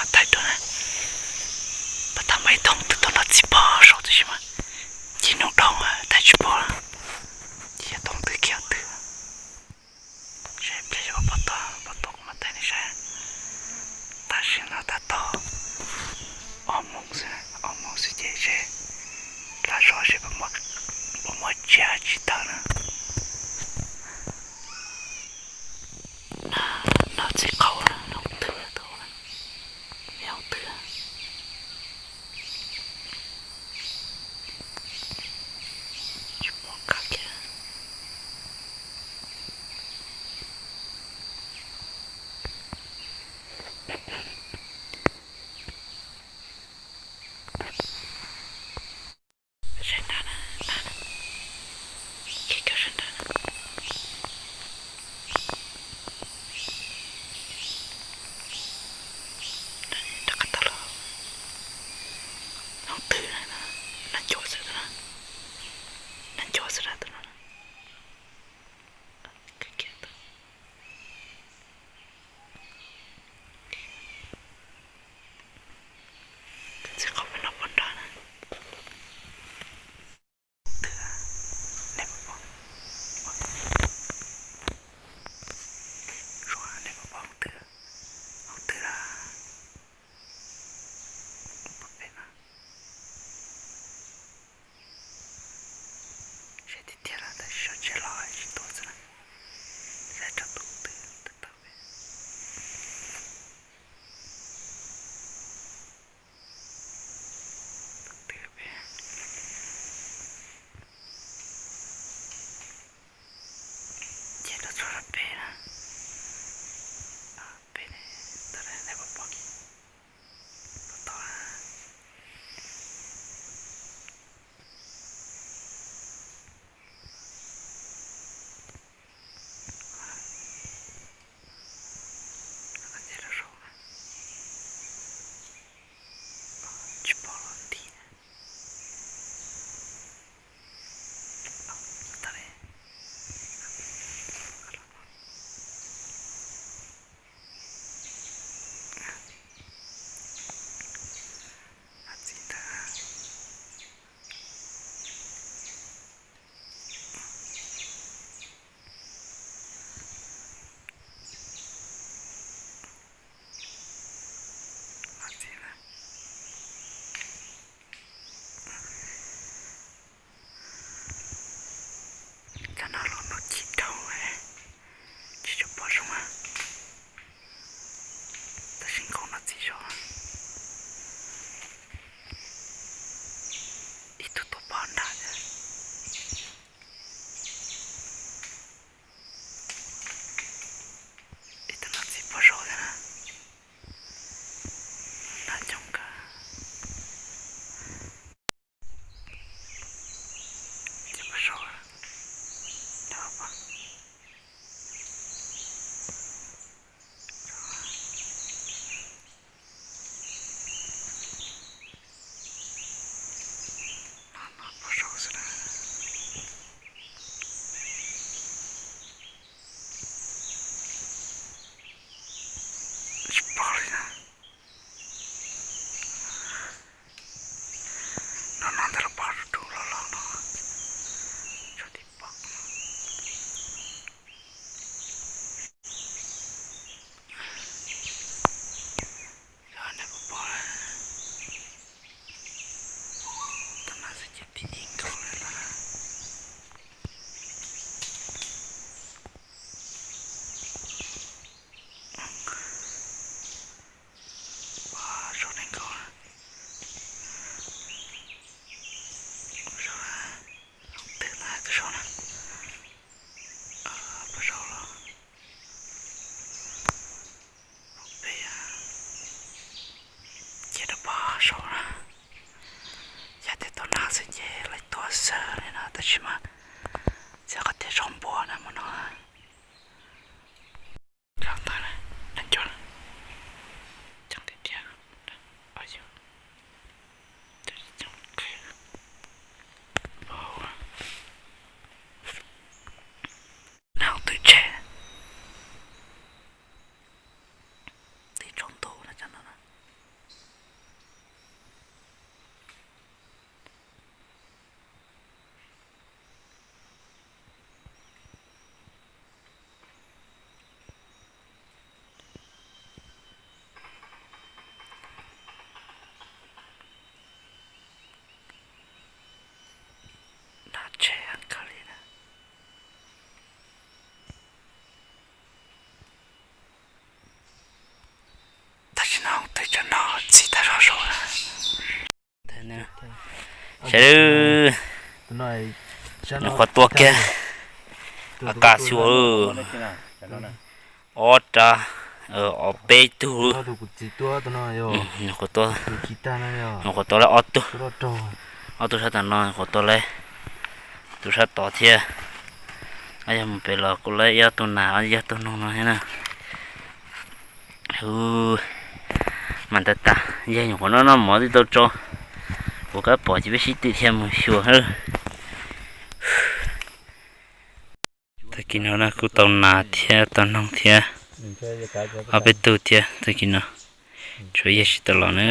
Thaij dua na, pab thaij muaj ib tug twg tuaj noj txiv pog saud tib si mas, ces nug dhau thaij tsis pom, ces yog tug twg kiag twg. Seb pliag yog pom tau, pom tau kuv mam thaij nej saib. Tam sim no tab tom ob moos xwb, ob moos xwb ces seb lam zov seb puas muaj tsiaj tsis tawg na. Noj txiv qaub, hoob twg, hoob twg, tsis pom kiag. Sab nrad na, sab nrad na, kev kawg sab nrad na. Rov qab tau los, hoob twg na, nab ncuav xwb tus no, nab ncuav xwb tus no. Txiv qaub pem no pog nrad na. Twg, nej puas pom? Suav, nej puas pom hoob twg? Hoob twg na? Pog pem no. Sab tiag tiag los tab sis sab tsis los tsis tuaj xwb na. Saib rau tus twg twg tawm pem. Tus twg pem. Ces rau txog pem na. Pem ne, tau ne, nej puas pom? Pom tau na. Tsis pom los nti. Cov no los noj ci dhau, tsis tshua pom zoo. Tab sis nkauj noj txiv zog. Ib tug tuaj pog nrad. Ib tug noj txiv pog zog thiab na. Noj coob kawg. Ces pog zog, noj pog. No no pog zog xwb na. Tsis pom li na. No no ntawd los pog rau rau los los no. Tshuav tib pob. Yog nej puas pom, tab mas xwb ces tib ib nkaus li no. Pog zog nees nkaum. Pog zog, twg na tus zog na? Pog zog los? Pog pem, ces rau pog zog na. Yog tias tuaj nag xwb ces lawv tuaj xwb li no tab sis mas txhia qhov tias zog npua na mus no. Zog ntawd na, nab ncuav, ceev tiag tiag. Nag hauv twm tseg, twb tsaus ntuj na cov no na. Tsam no txiv tag zog saud. Saib, nyuam qhuav tua kiag, a ka xyuas, ob rab, ob peb tug. Nyuam qhuav tua, nyuam qhuav tua lawm ob tug, ob tug sab tom no, nyuam qhuav tua lawm tus sab tod thiab. Yog mus pem los kuj lawm ib ob tug nas, ib ob tug noog no thiab na. Hu, mas ntawd tas, yog nyuam qhuav noj noj mov twb tau tso, kuv kab pom ces peb sib twm thiaj mus xyuas. Tag kis no na kuj tau nas thiab tau noog thiab, ob peb tug thiab tag kis no. Tsuav yawg tsis tau los na.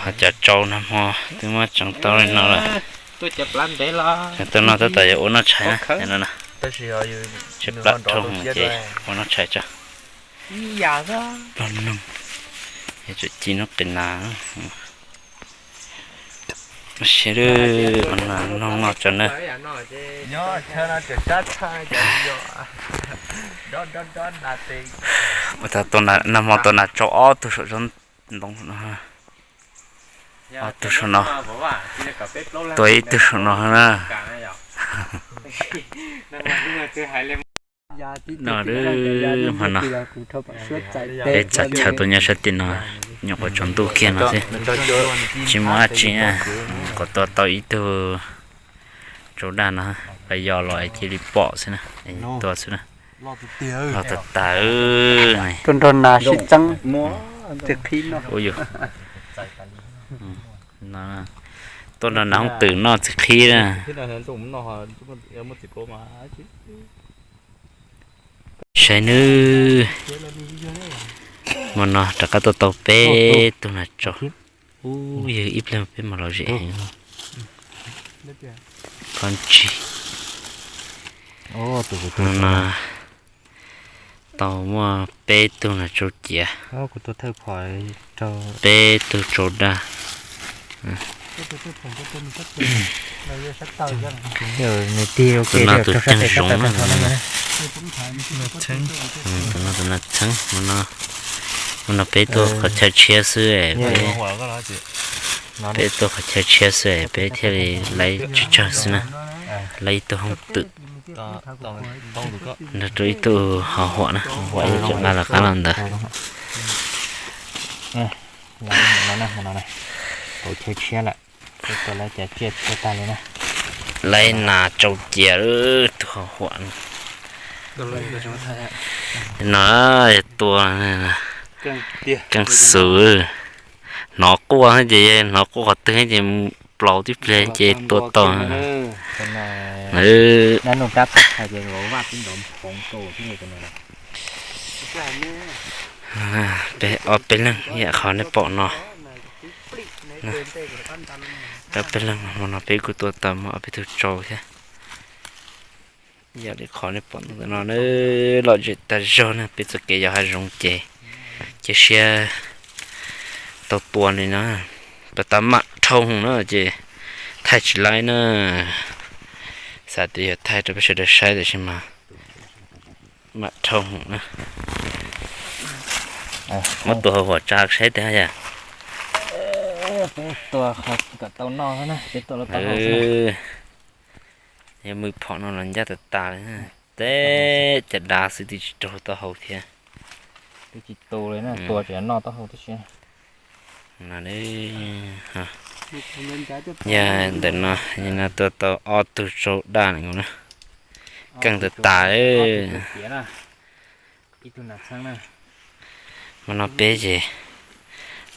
Ho cov tsau nag hmo twb muab tseev tau li no lawm. Cov tau noj tab tom yuav ua noj tshais na, no na. Tshaib plab dhau ces ua noj tshais tso. Plab noog, yog tseem ci nub qis nas. Siab, ua nas noog noj tso na. Ua tas nag hmo tau nas tsau ob tug saum ntoo no. Ob tug saum no, tua ib tug saum no na. No, hmo no peb txhaj chaw tuaj nyob sab tim no, nyuam qhuav tsaus ntuj kiag no xwb, tsis muaj dab tsi, kom tua tau ib tug tsau daj no, pas yos los cia li pom xwb na, tua xwb na. Los tas tas. Tuaj nrog nas sib txeeb txiv qhib noj. Ua yus, tuaj nrog nas hoob twm noj txiv qhib na. Saib nawb, hmo no rov qab tuaj tau peb tug nas tsau. Ub, yog ib pliag peb mam los zem heev. Phob ntsig. Hmo no tau muaj peb tug nas tsau ciav, peb tug tsau daj. Tus no tus ceeg zoov na. Tus no tus nas txheeb, hmo no peb tuaj qhov chaw tshiab xwb, peb tuaj qhov chaw tshiab xwb peb thiaj li laib tsawg tsawg xwb na. Laib ib tug hoob twm. Nrog rau ib tug ho huam na, ho huam yog tseem nqa lawv qab los ntawd. Laib nas tsau ciav tus ho huam no. No yog tua keej xwm, hnov quaj ces, hnov quaj qhov twg ces plaus tib pliag ces tua tau. Peb ob peb leeg yam qhov nej pom no, peb ob peb leeg hmo no peb kuj tua tau muaj ob peb tug tsau thiab. Yam li qhov nej pom ntawm no na, lom zem tag zog na, peb txoj kev yos hav zoov ces cia siab tau tua li no. Pas tas mam dhau na ces thaij tsis laib na. Xav tias yog thaij rau peb sawv daws saib tiam sis mas mam dhau na. Muab tus hauv huam tsa saib tiag yam. Yog mws phom no los ncaj tas tas li, teb caj dav xwb twb tsis raug taub hau thiab. Yog ntawm no, no tua tau ob tug tsau daj na, keej tas tas. Hmo no peb ces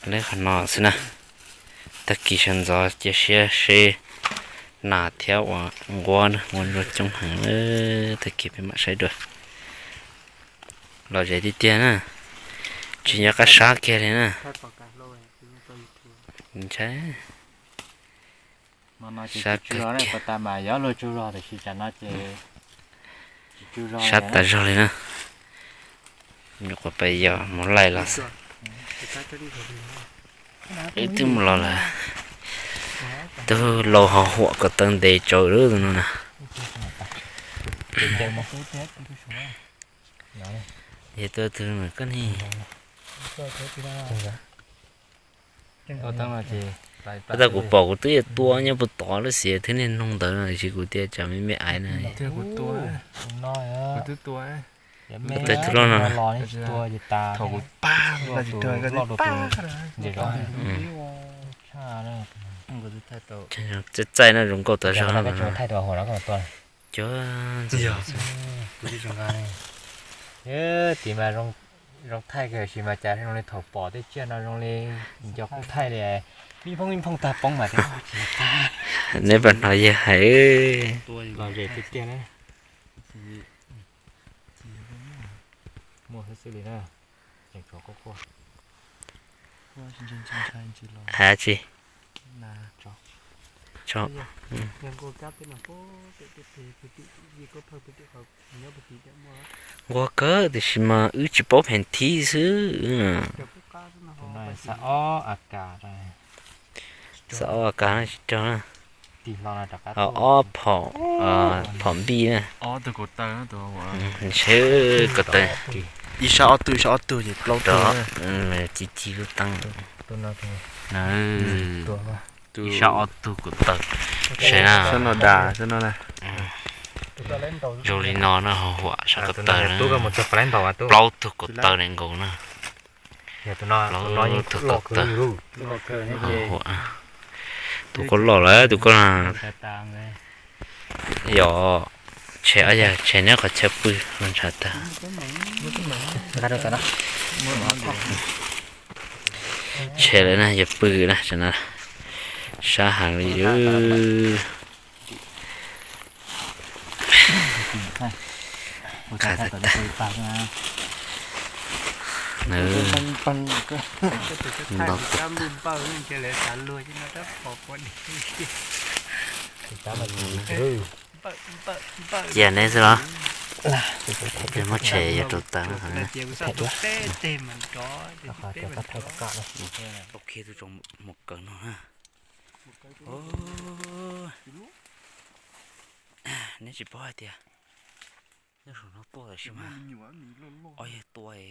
lawb qhov no xwb na. Tag kis sawv ntxov cia siab seb nas thiab ua nquab, ua nquab coob heev. Tag kis peb mam saib dua. Lom zem tiag tiag na, tsis nco qab sab kiag li na. Sab kiag, sab tas zog li na. Nyuam qhuav pais yos mus laij los xwb. Wb twb mus los lawm, tug laus ho huam kom taw ntes tsau lawm no na. Yog tua tus koj ne, Tab sis kuv pom kuv twb yuav tua nyob puag tod lub xiav thwb niag noog ntawd no, tiam sis kuv tias tsam me me aiv na. Kuv twb tua tus loj no na. Txaij txaij no zoo nkauj tas zog no. Cov ntxim. Tim mas zoo thaij kawg sis mas cas zoo li thaum pom tej tsiaj no zoo li nco kuj thaij li, vij phooj vij phooj tag poob mas. Neb pab hnov yawg hais. Los zem tiag tiag na. Muaj xwb xwb li na. Tseem tshuav quaj quaj. Hais tsi? Nquag kawg tiam sis mas wb tsis paub pheej thib xwb. Xav ob a kas tsis raug na. Ob phom, phom npij na. Ntshe ko taw. Ib sab ob tug, ib sab ob tug ces plaub tug. Ci ci lub teeb. Ib sab ob tug ko taw. Saib na. Zoo li no na, huam sab ko taw na. Plaub tug ko taw ne nkaus na. Plaub tug ko taw. Tus ko loj lawm tus ko. Yog, tshem, tshem neb qhov chaw pw los ntshav tag. Tshem lawm na, yog pw na, sab heev li. Cia neb xwb los. Muab tshem yog rau taw. Tau kiag tus tsoom mus kawm no na. Neb tsis paub hais tias nyob saum no tuaj tab sis mas ob yawg tuaj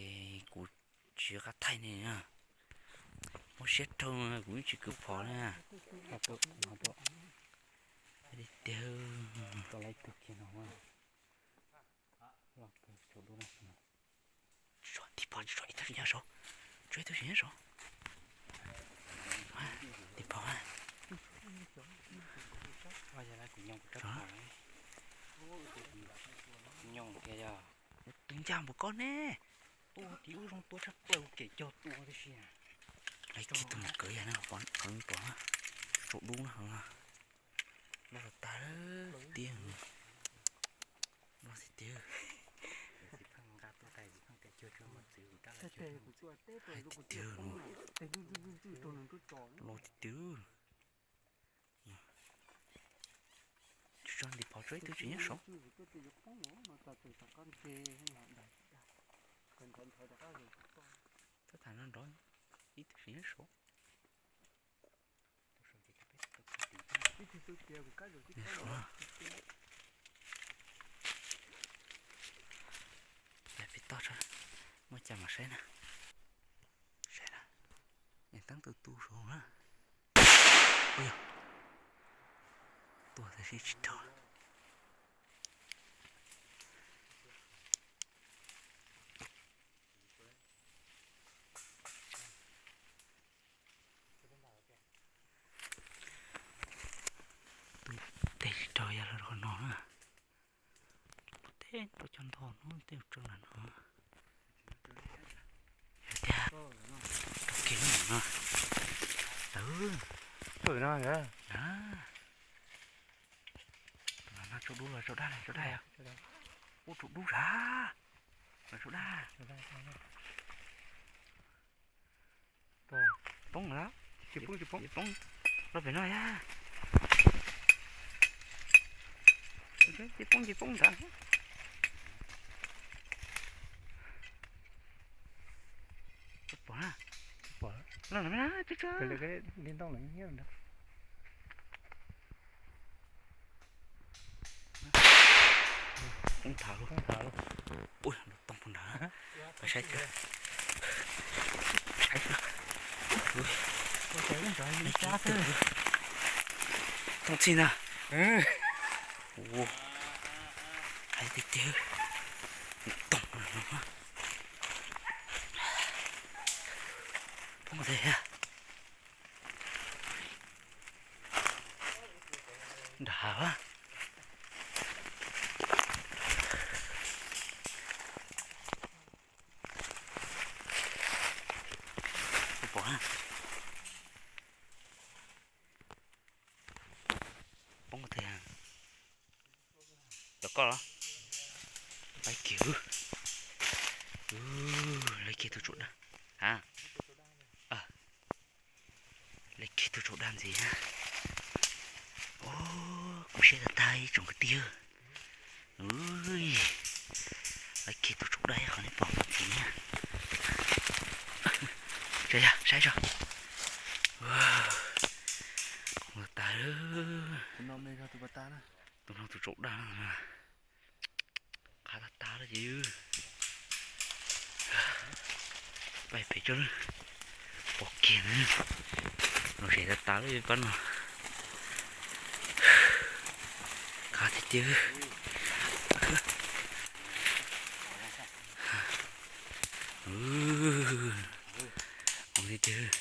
kuv tsis qab thaij ne na. Muab siab rau kuv yeej tsis kwv phom na. Tiag. Tiv phom tsis tso ib tug tsis nyob saud. Tso ib tug tsis nyob saud. Tiv phom. Tus ncaj npaum koj ne. Tua tim ub zoo tua tshaj plaws kem cog tua tib si. Lawv kiag tus mus kawv yag na, qhov pom na, tsaus dub na. Los tag tiag. Los tiag tiag. Los tiag tiag. Tsis tso ntiv phom tso ib tug tsis nyob saud. Tab tham no nrov ib tug tsis nyob saud. Peb toj muaj cas mas saib na. Saib na. Teeb tu tu saud na. Ua yog tuaj tsis tsis raug. Tus teg tsis raug yog los rau qhov no na. Teg rau cov ntho hnub tej tso nram no. Tiag, rau kiag no. Tawm no. Tsaus dub los tsaus dab, tsaus dab yog. Ua tsaus dub zam los tsaus dab. Poob lawm, tsis poob tsis poob, poob los pem no yog. Tsis poob tsis poob ntawd. Pom na, pom na, tib ntoo. Poob thav lub, poob thav lub. Ui, poob poob nrad. Pab saib tiag. Thooj txhij na. Ua, hais tiag tiag, toom no. Poob tiag. Nrad. Pom na. Poob tiag. Cov koj los? Laiv kiag. Laiv kiag tus tsaus daj. Ha, laiv kiag tus tsaus daj ntxiv. Kuv siab tag tag ib tsoom kwv tij. Laiv kiag tus tsaus daj qhov nej pom ntxiv na. Saib tso. Qhov tag, tus no tus tsaus daj. Qhov tag tag lawm ces pais pem tso, pom kiag na. Los zem tas tas lawm pab no. Qab tiag tiag. Ua tiag tiag.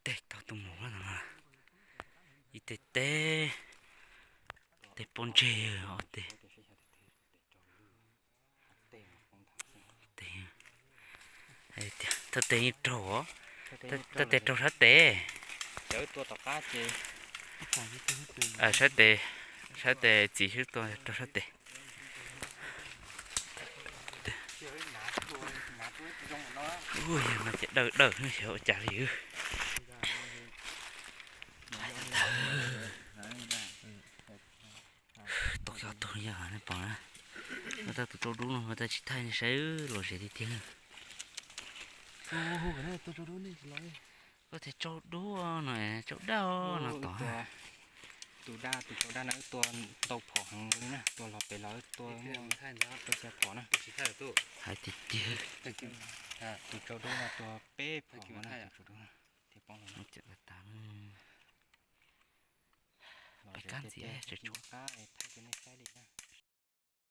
Tej tau tuaj mus no, ib teg teb, teg pob ntseg, ob teg. Thaj teg raug os, thaj teg raug sab tes. Sab tes, sab tes txiv xwb, tua raug sab tes. Ua yog no ces dawj dawj xyov ua cas li. Tus coj tus yog nej pom na, muaj tau tus tsau dub no mas tsis thaij nej saib los zem tiag tiag. Koj tias tsau dub no, tsau daj no tod. Tus daj, tus tsau daj no tua ntau phom heev li na, tua los pem los tua, tua xya phom na. Hais tiag tiag. Tus tsau dub no tua peb phom na, tus tsau dub no thiaj poob los na. Pais kab ntxiv, thaij rau nej saib li na.